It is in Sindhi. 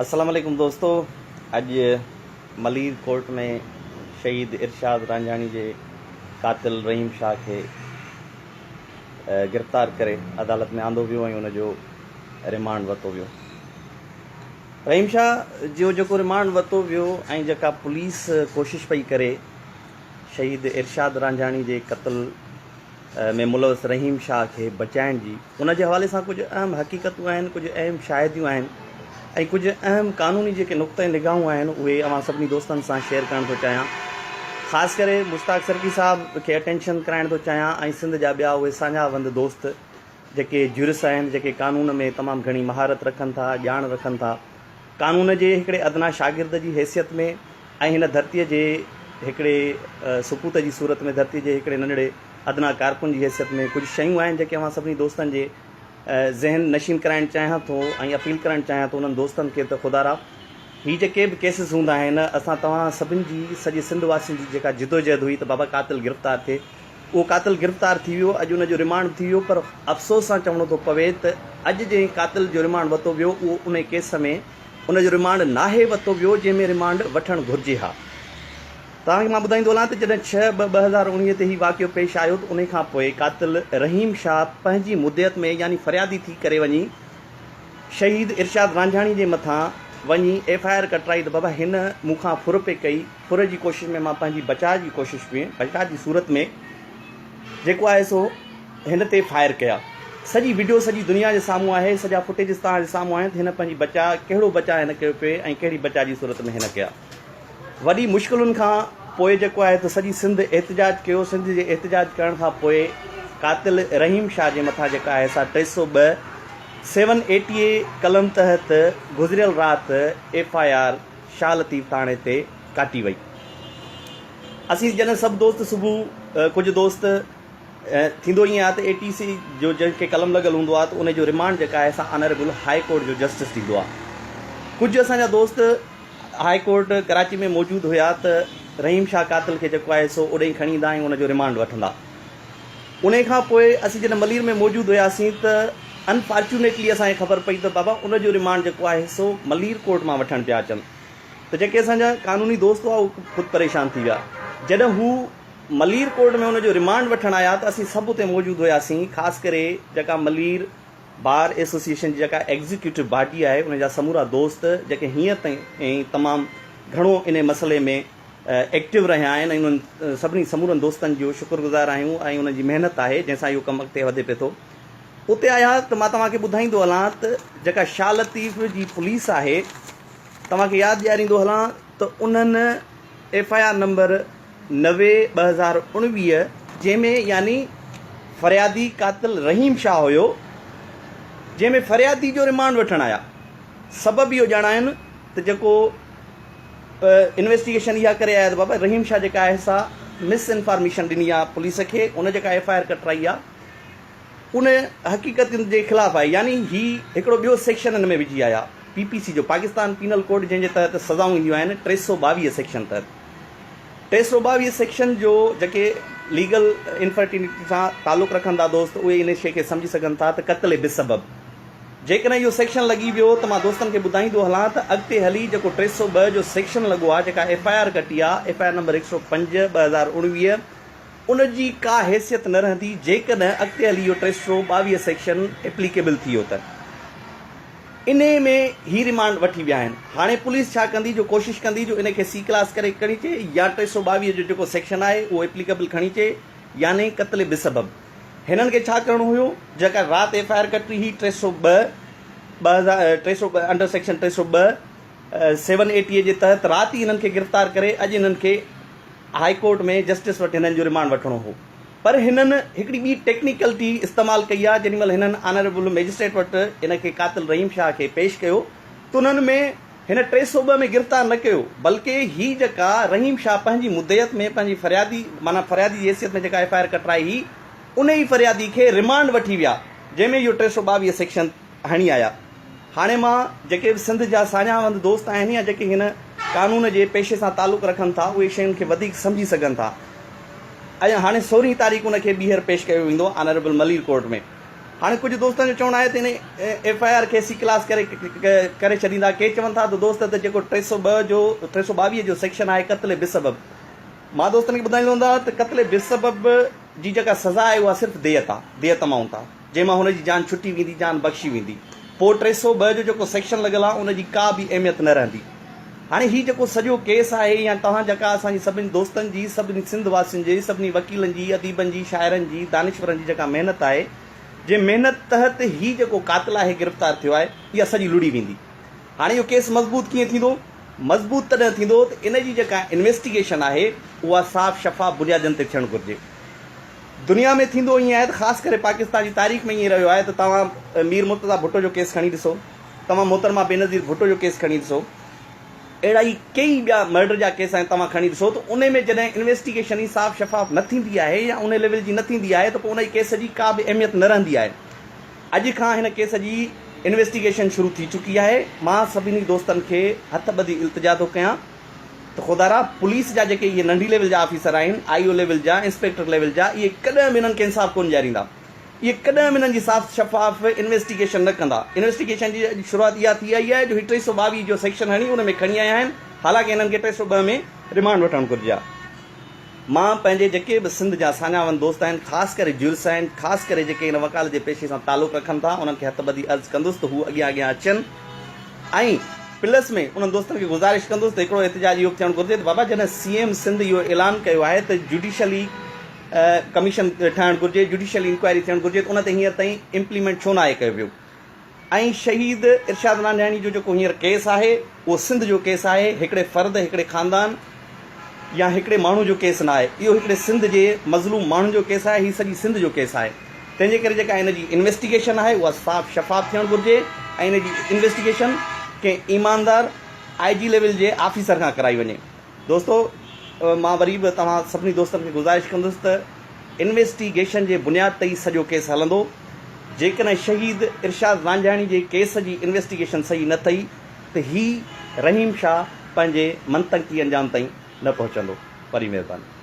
السلام عليڪم دوستو اڄ ملير ڪورٽ ۾ شهيد ارشاد رانجهاڻي جي قاتل رحيم شاهه کي گرفتار ڪري عدالت ۾ آندو ويو ۽ ان جو ريمانڊ ورتو ويو. رحيم شاهه جو جيڪو ريمانڊ ورتو ويو ۽ جيڪا پوليس ڪوشش پئي ڪري شهيد ارشاد رانجهاڻي جي قتل ۾ ملوث رحيم شاهه کي بچائڻ جي ان جي حوالي سان ڪجهه اهم حقيقتون آهن، ڪجهه اهم شاهديون آهن ۽ ڪجهه اهم قانوني جيڪي نقطه نگاهون آهن اهي اوهان سڀني دوستن سان شيئر ڪرڻ ٿو چاهيان. خاص ڪري مشتاق سرڪي صاحب کي اٽينشن ڪرائڻ ٿو چاهيان ۽ سنڌ جا ٻيا اهي ساڃاهه وند دوست جيڪي جيورس آهن، جيڪي قانون ۾ تمام گهڻي مهارت رکن ٿا، ڄاڻ رکن ٿا. قانون جي هڪڙي ادنيٰ شاگرد جي حيثيت ۾ ۽ هن ڌرتيء جي هڪڙي سپوت جي صورت ۾ ڌرتيء جي هڪڙي ننڍڙي ادنيٰ ڪارڪن جي حيثيت ۾ ڪجهه شيون آهن جيڪي اوهان سڀني دوستن جي ذهن نشين ڪرائڻ چاهيان ٿو ۽ اپيل ڪرڻ چاهيان ٿو انهن دوستن کي ته خدارا هي جيڪي به ڪيسز هوندا آهن اسان توهان سڀن جي سڄي سنڌ واسين جي جيڪا جدوجهد هئي ته بابا قاتل گرفتار ٿئي اهو قاتل گرفتار ٿي ويو، اڄ ان جو رمانڊ به ٿي ويو پر افسوس سان چوڻو ٿو پوي ته اڄ جنهن قاتل جو رمانڊ ورتو ويو اهو انهي ڪيس ۾ ان جو رمانڊ ناهي ورتو ويو جنهن ۾ رمانڊ وٺڻ گهرجي ها. توهان کي مان ٻڌائيندو هلان ته جڏهن ڇهه ٻه 2019 تي هي واقعو پيش آيو ته انهي کان پوء قاتل رحيم شاهه پنهنجي مدعيت ۾ يعني فريادي ٿي ڪري وڃي شهيد ارشاد رانجهاڻي جي مٿان وڃي ايف I R ڪٽرائي ته بابا هن مون کان ڦر پئي ڪئي، ڦر جي ڪوشش ۾ مان پنهنجي بچاء جي ڪوشش ۾ بچاء جي صورت ۾ جيڪو آهي سو هن تي فائر ڪيا. سڄي وڊيو سڄي دنيا جي سامهون آهي، سڄا فوٽيجز توهان جي سامهون آهن ته هن پنهنجي بچاء ڪهڙو بچاء هن ڪيو پئي ۽ ڪهڙي بچاء جي صورت ۾ هن ڪيا. وڏي مشڪلن کان پوء جيڪو آهي ته سڄي سنڌ احتجاج ڪيو، سنڌ جي احتجاج ڪرڻ کان پوء قاتل رحيم شاهه جي مٿان جيڪا آهي سا 302 سيون اي ٽي اي قلم تحت گذريل رات F I R Shah Latif ٿاڻي تي ڪاٽي وئي. اسين جڏهن سڀ دوست صبح ڪجهه دوست ٿيندو ائين آهي ته اي ٽي سي جو جنهن کي قلم لڳل هوندو آهي ته ان جو رمانڊ جيڪا آهي سا آنريبل هاء ڪورٽ جو جسٽس ڏيندو آهي. ڪجهه اسان جا دوست هاء ڪورٽ ڪراچي ۾ موجود هيا ته رحيم شاهه قاتل کي جيڪو آهي سو اوڏهين کڻي ايندا ۽ ان جو رمانڊ وٺندا. انهي کان پوء اسين جڏهن ملير ۾ موجود هياسين ته انفارچونيٽلي اسان کي خبر پئي ته بابا ان جو رمانڊ جيڪو آهي سو ملير ڪورٽ مان وٺڻ پيا اچن ته جيڪي اسان جا قانوني دوست هئا اهي خود پريشان ٿي ويا جڏهن هو ملير ڪورٽ ۾ ان جو رمانڊ وٺڻ آيا ته اسين سڀ اتي موجود هياسين خاص ڪري جيڪا ملير بار ايسوسيئيشن جي جيڪا ايگزيڪيوٽو باڊي آهي ان جا سمورا دوست جيڪي هينئر تائين تمام گهڻو انهي مسئلي ۾ ايڪٽو رهيا آهن ۽ انهن سڀني سمورن دوستن جو شڪر گذار آهيون ۽ انهن جي محنت آهي جنهن سان اهو ڪم اڳتي وڌي پئي ٿو. اتي آيا ته مان توهان کي ٻڌائيندو هلان ته جيڪا شاهه لطيف جي پوليس آهي توهان کي ياد ڏياريندو هلان ته انهن ايف I R number 90 2019 جنهن ۾ يعني فريادي قاتل رحيم شاهه هيو جنهن ۾ فريادي جو رمانڊ وٺڻ آيا سبب اهو ڄاڻاين ته جيڪو انويسٽيگيشن اها ڪري آيا ته بابا رحيم شاهه جيڪا آهي سا مس انفارميشن ڏني آهي پوليس کي ان جيڪا ايف I R ڪٽرائي آهي ان حقيقتن جي خلاف آهي يعني هي هڪڙو ٻيو سيڪشن ان ۾ وجهي آيا پي پي سي جو پاڪستان پينل ڪوڊ جنهن جي تحت سزائون اينديون آهن 322 سيڪشن تحت 322 سيڪشن جو جيڪي ليگل انفرٽينٽي سان تعلق رکن ٿا دوست اهي ان شيء کي سمجهي سگهن ٿا ته قتل بسبب جيڪڏهن اهو سيڪشن لڳي ويو ته مان دوستن کي ٻڌائيندو هلان ته اڳتي هلي جيڪو 302 جو سيڪشن لڳو آهي جيڪا ايف I R ڪٽي آهي ايف I R number 105 2019 ان جي ڪا حيثيت نه رهندي جيڪڏهن اڳتي هلي اهو 322 سيڪشن ايپليڪيبل ٿي ويو ته انهي ۾ هي ريمانڊ وٺي ويا آهن هاڻي پوليس ڇا ڪندي جو ڪوشش ڪندي جو ان کي سي ڪلاس ڪري کڻي اچي يا 322 جو جيڪو سيڪشن آهي اهو ايپليڪيبل کڻي اچي يعني قتل بسبب هنن کي ڇا ڪرڻو هيو جيڪا رات ايف I R ڪٽي هئي 302 2000 انڊر سيڪشن 302 سيون اي ٽي جي تحت رات ئي هنن کي گرفتار ڪري اڄ هنن کي هائي ڪورٽ ۾ جسٽس وٽ هنن جو رمانڊ وٺڻو هو پر هنن هڪڙي ٻي ٽيڪنيڪلٽي استعمال ڪئي آهي جيڏي مهل هنن آنريبل مئجسٽريٽ وٽ هن کي قاتل رحيم شاهه کي پيش ڪيو ته انهن ۾ هن 302 ۾ گرفتار نه ڪيو بلڪه هي جيڪا رحيم شاهه پنهنجي مدعيت ۾ پنهنجي فريادي معنيٰ فريادي جي حيثيت ۾ جيڪا ايف I R ڪٽرائي هئي ان ئي فريادي کي رمانڊ وٺي ويا جنهن ۾ اهو 322 سيڪشن هڻي آيا. هاڻي مان جيڪي به سنڌ جا ساڃاهه وند دوست آهن يا جيڪي هن قانون جي پيشي سان تعلق رکن ٿا اهي شين کي وڌيڪ سمجهي سگهن ٿا ۽ هاڻي سورهين تاريخ ان کي ٻيهر پيش ڪيو ويندو آنريبل ملير ڪورٽ ۾. هاڻي ڪجهه دوستن جو چوڻ آهي ته ان ايف I R کي سي ڪلاس ڪري ڪري ڇڏيندا. ڪي چون ٿا ته دوست ته جيڪو 302 جو 322 جو سيڪشن آهي قتل بسبب مان دوستن کي ٻڌائيندو هوندا ته قتل بسبب جي جيڪا سزا آهي اها صرف ديت آهي ديت امائونٽ آهي جنهن مان هن جي جان ڇٽي ويندي جان بخشي ويندي پوء 302 جو جيڪو سيڪشن لڳل آهي ان جي ڪا به اهميت نه رهندي. هاڻي هي جيڪو سڄو ڪيس آهي يا توهان جيڪا اسان جي سڀني دوستن جي، سڀني سنڌ واسين جي، سڀني وڪيلن جي، اديبن جي، شاعرن جي، دانشورن جي جيڪا محنت آهي، جنهن محنت تحت هي جيڪو قاتل آهي گرفتار ٿيو آهي، اها سڄي لڙهي ويندي. هاڻي اهو ڪيس مضبوط ڪيئن ٿيندو؟ مضبوط تڏهن ٿيندو ته ان جي جيڪا انويسٽيگيشن آهي اها صاف شفاف بنيادن تي ٿيڻ گهرجي. دنيا ۾ ٿيندو ائين آهي ته خاص ڪري پاڪستان جي تاريخ ۾ ائين رهيو آهي ته توهان مير مرتضيٰ ڀٽو جو ڪيس کڻي ڏسو، توهان محترمه بينظير ڀٽو جو ڪيس کڻي ڏسو، اهڙا ئي ڪيئي ٻيا مرڊر جا ڪيس آهن توهان کڻي ڏسو ته انهي ۾ جڏهن انويسٽيگيشن ئي صاف شفاف نه ٿيندي آهي يا انهي ليول جي نه ٿيندي آهي ته پوء انهي ڪيس جي ڪا به اهميت نه رهندي آهي. اڄ کان هن ڪيس جي انويسٽيگيشن شروع ٿي چڪي آهي، مان سڀني دوستن کي هٿ ٻڌي التجا ٿو ڪيان ته خدارا پوليس جا جيڪي اهي ننڍي ليول جا آفيسر آهن، آئي او ليول جا، انسپيڪٽر ليول جا، اهي ڪڏهن به انهن کي انصاف ڪونه ڏياريندا. اهي ڪڏهن به انهن جي صاف شفاف انويسٽيگيشن نه ڪندا. انويسٽيگيشن جي اڄ شروعات اها ٿي آئي آهي جو هي 322 جو سيڪشن هڻي ان ۾ کڻي آيا آهن حالانڪه هنن کي 302 ۾ رمانڊ وٺڻ گهرجي ها. مان پنهنجي جيڪي به سنڌ جا ساڃاهوند دوست آهن خاص ڪري جيورس آهن خاص ڪري جيڪي هن وڪالت جي پيشي سان تعلق رکن ٿا انهن کي هٿ ٻڌي عرض ڪندس ته هو اڳيان اڳيان اچن ۽ پلس ۾ انهن دوستن کي گذارش ڪندس ته هڪڙو احتجاج اهو به ٿيڻ گهرجي ته بابا جڏهن سي ايم سنڌ اهو اعلان ڪيو آهي ته جوڊيشلي ڪميشن ٺاهڻ گهرجي، جوڊيشل انڪوائري ٿيڻ گهرجي ته ان تي هينئر تائين امپليمينٽ ڇو ناهي ڪيو ويو ۽ شهيد ارشاد رانجهاڻي جو جيڪو هينئر ڪيس آهي اهو سنڌ جو ڪيس آهي، هڪڙي فرد، هڪڙي خاندان يا هڪڙي ماڻهو جو ڪيس ناهي، اهو هڪڙي سنڌ جي مظلوم ماڻهن جو ڪيس آهي، هي سڄي سنڌ جو ڪيس آهي، تنهن جي ڪري جيڪا ان جي انويسٽيگيشن آهي اها صاف شفاف ٿيڻ گهرجي ۽ ان جي انويسٽيگيشن ڪنهن ايماندار آء جي ليول جي آفيسر کان ڪرائي وڃي. دوستو مان وري به توهان سڀني دوستن کي گذارش ڪندس ته انويسٽي گيشن جي بنياد تي ئي سڄو ڪيس هلندو جيڪڏهن شهيد ارشاد رانجهاڻي جي ڪيس جي انويسٽي گيشن صحيح نه ٿئي ته هي رحيم شاهه پنهنجي منطقي انجام تائين نه پهچندو. وڏي مهرباني.